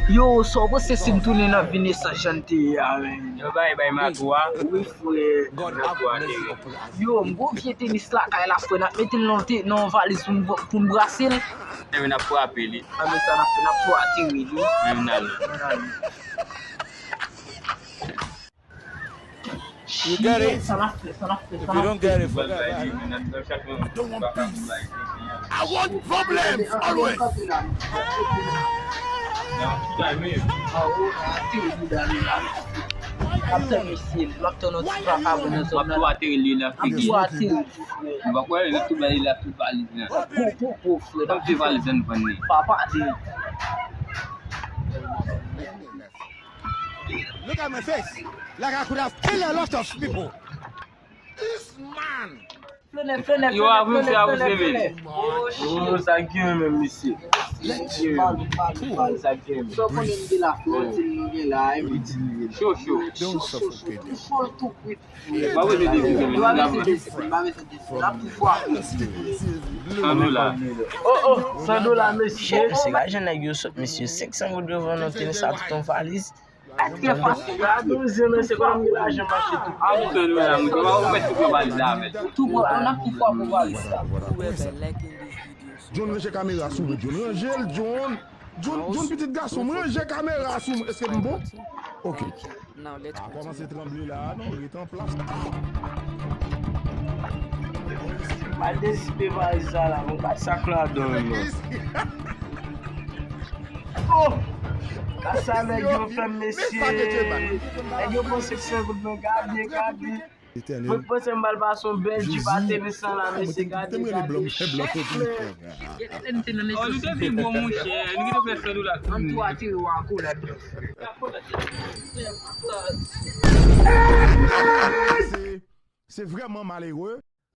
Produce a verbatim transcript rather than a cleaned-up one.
Yo, sa w panse si m tounen nan vin esans jan n te ye a, menn? Yo bay, bay mato a. Wi, frè. Mato a te. Yo, m gon vye tenis lakay la, frè, n ap mete l nan te-, nan valiz pou n, pou n brase l. Enben, n ap frape li. Enben, sa n ap fè, n ap tou ateri li. Menm n ale. You get it? If you don't get it, forget about it. I want problems always. Kapten mesye, m ap tann yon ti frap avè nan zòn nan. M ap tou ateri li nan figi. M ap tou ateri. M pa kwè li tou bèl li la tout valiz lan. Po po po frè. Tout valiz lan vann li. Papa de. Look at my face. Like I could have killed a lot of people. This man. Yo, avanse, avanse, men. Oh, sa ki menm, mesye. Sa ki menm. Sa w konnen m gen la Florentine nou gen la, e pi di nou gen la. Cho, cho. Cho, cho, cho. Tou cho, tou kwit. Pa bezwen de vizyon, men. Pa bezwen de vizyon, pa bezwen de vizyon. N ap tou fwa. San dola. Oh, oh, san dola, mesye. Mesye, gade jan nèg yo sot, mesye. Senk san goud yo vann yon tenis sa tout yon valiz. Trè fasil. Gade yon zye, mesye, konnen m gen lajan mache tou. A, ou san dola, mesye, pa ou mèt tou pran valiz la avè l. Tou pran, n ap tou fwa pou valiz la. John, ranje kamera sou mwen, John. Ranje l, John. John, John, pitit gason m, ranje kamera sou mwen. Èske m bon? Ok. A kòmanse tranble la, non, ret an plas. Pa dezispe valiz sa la, mwen pa sa k ladan l, non. Oh! Gad sa nèg yo fè m, mesye. Nèg yo pran senk san goud, men gade, gade. Mwen panse m pral pase yon bèl jip a tenis lan la, mesye, gade, gade. Chèf, men. Oh, nou te vin bon, monchè. Nou te fè san dola. An tou atire w akolad. Se vrèman malere.